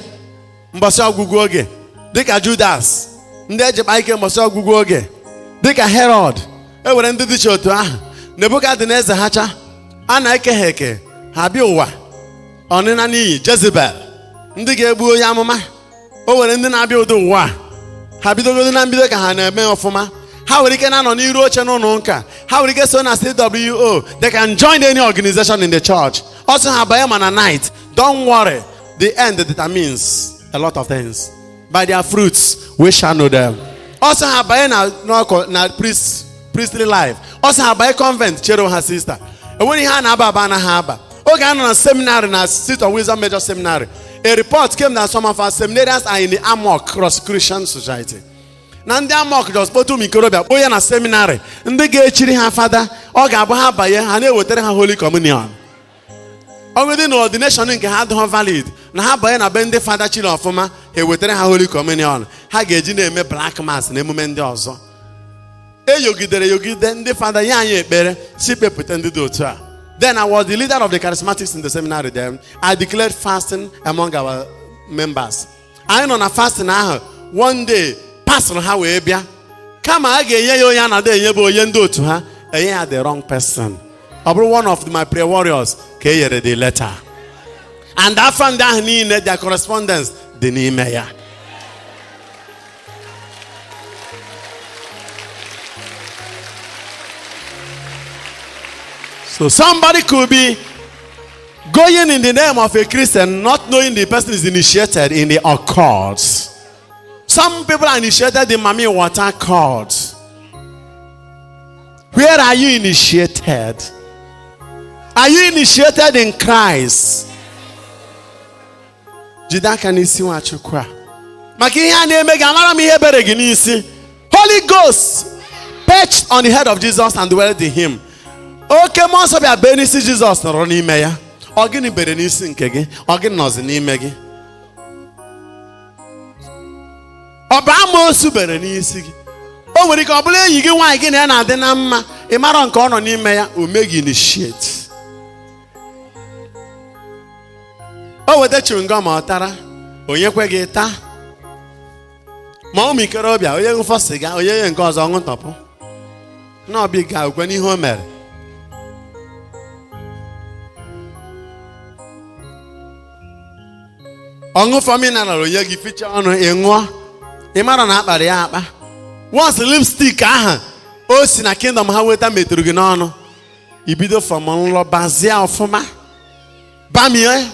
mbọsị ọgwụgwụ oge, dịka Judas ndị eji kpaa ike mbọsị ọgwụgwụ oge, dịka Herod e were ndị dịcha otu ahụ, Nebukadneza ha cha a na-eke ha eke ha bịa ụwa ọnịna n'iyi, Jezebel ndị ga-egbu onye amụma. O were ndị na-abịa ụdị ụwa ha bidogodo na mbido ka ha na-eme ọfụma. Ha nwere ike na-anọ n'iru oche n'ụlọ ụka, ha nwere ike so na CWO. They can join any organization in the church. Also ha banye mana night. Don't worry, the end determines a lot of things. By their fruits we shall know them. Also ha banye na n'ọkụ na priestly life. Also ha banye convent chere ha sister. Enwere ihe a na-aba aba anaghị aba. Oge a nọ na seminary na Seat of Wisdom Major Seminary, a report came that some of our seminarians are in the Amok Rosicrucian Society. Na ndị Amok just kpọta ụmụ ikorobịa kpọọ ya na seminary, ndị ga-echiri ha fada, ọ ga-abụ ha banye ha na-ewetara ha Holy Communion. Ọgụdị na ordination nke ha adịghị valid, na ha banye na be ndị fada chiri ọfụma, ha ewetara ha Holy Communion, ha ga-eji na-eme black mass na emume ndị ọzọ. Eyogidere yogide ndị fada nye anyị ekpere si kpepụta ndị dị otu a. Then I was the leader of the charismatics in the seminary then. I declared fasting among our members. Anyị nọ na fasting ahụ, one day pastor ha wee bịa. Kama a ga-enye ya onye a na-ada enye bụ onye ndị otu ha, enye ya the wrong person. Ọ bụrụ one of my prayer warriors ka e nyere the letter. And afọ ndị ahụ niile, their correspondence dị n'ime ya. So somebody could be going in the name of a Christian, not knowing the person is initiated in the occult. Some people are initiated in Mami water cult. Where are you initiated? Are you initiated in Christ? Jide aka n'isi Nwachukwu a. Maka ihe a na-eme gị, amara m ihe bere gị n'isi. Holy Ghost perched on the head of Jesus and dwelt in him. Oke mmụọ nsọ bịa bee n'isi Jizọs nọrọ n'ime ya. Ọ gịnị bere n'isi nke gị? Ọ gịnị nọzi n'ime gị? Ọ bụ amoosu bere n'isi gị? O nwere ike ọ bụrụ enyi gị nwaanyị gị na ya na-adị na mma, ị mara nke ọ nọ n'ime ya, o meghị initiate. O weta chewing gum ọ tara, onye kwe gị taa. Ma ụmụ ikorobịa, onye ṅụfọ sịga, onye nye nke ọzọ ṅụtọpụ. Na ọbịa ga-ekwe n'ihe o mere. Ọṅụfọ mineral onye gị ficha ọnụ ị ṅụọ, ị mara na akpara ya akpa. Once lipstick ahụ o si na kingdom ha weta metụrụ gị n'ọnụ, ibido from nlọ bazie ọfụma bamie.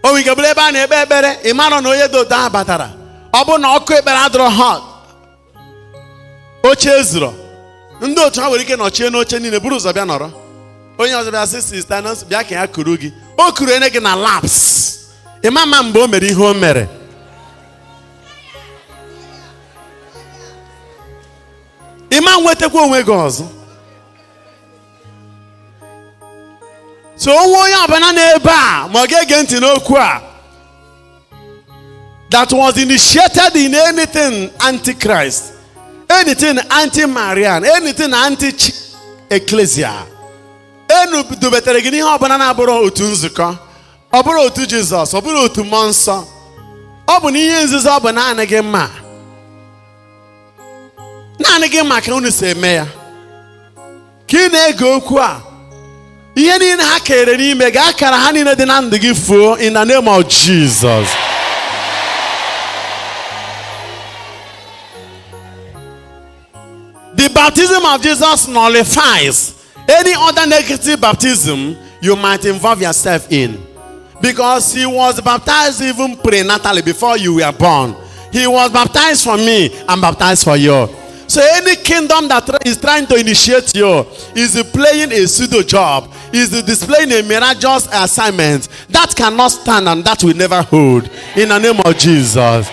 O nwere ike bụrụ ebe a na-ekpe ekpere, ị mara na onye dị otu ahụ batara. Ọ bụrụ na ọkụ ekpere adịrọ hot, oche ezuro, ndị otu ha nwere ike nọchie n'oche niile buru ụzọ bịa nọrọ. Onye ọzọ bịa sị sista nọọsụ bịa ka ya kuru gị. O kuru ene gị na laps. Ị ma ma mgbe o mere ihe o mere. Ị ma nwetakwa onwe gị ọzọ. So onwe onye ọbụla n'ebe a ma ọ ga-ege ntị n'okwu a that was initiated in anything antichrist, anything anti-Marian, anything anti-ecclesia, enu dobetere gị n'ihe ọbụla na-abụrụ otu nzukọ, ọ bụrụ otu Jizọs, ọ bụrụ otu mmụọ nsọ, ọ bụ na ihe nzuzo ọ bụ naanị gị mma, naanị gị mma ka unu si eme ya. Ka ị na-ege okwu a, ihe niile ha kere n'ime gị, akara ha niile dị na ndụ gị fuo in the name of Jesus. The Baptism of Jesus nullifies any other negative baptism you might involve yourself in. Because he was baptized even prenatally, before you were born. He was baptized for me and baptized for you. So any kingdom that is trying to initiate you is playing a pseudo job, is displaying a miraculous assignment that cannot stand and that will never hold. In the name of Jesus.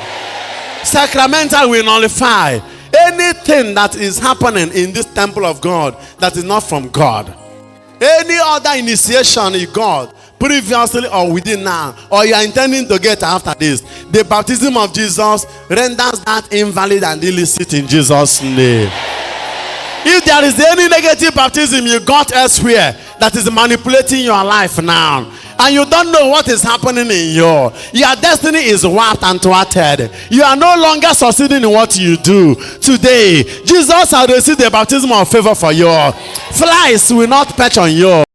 Sacramental will nullify anything that is happening in this temple of God that is not from God. Any other initiation in God previously or within now, or you are intending to get after this, the baptism of Jesus renders that invalid and illicit in Jesus' name. If there is any negative baptism you got elsewhere that is manipulating your life now, and you don't know what is happening in your destiny is warped and thwarted. You are no longer succeeding in what you do. Today, Jesus has received the baptism of favor for you. Flies will not perch on you.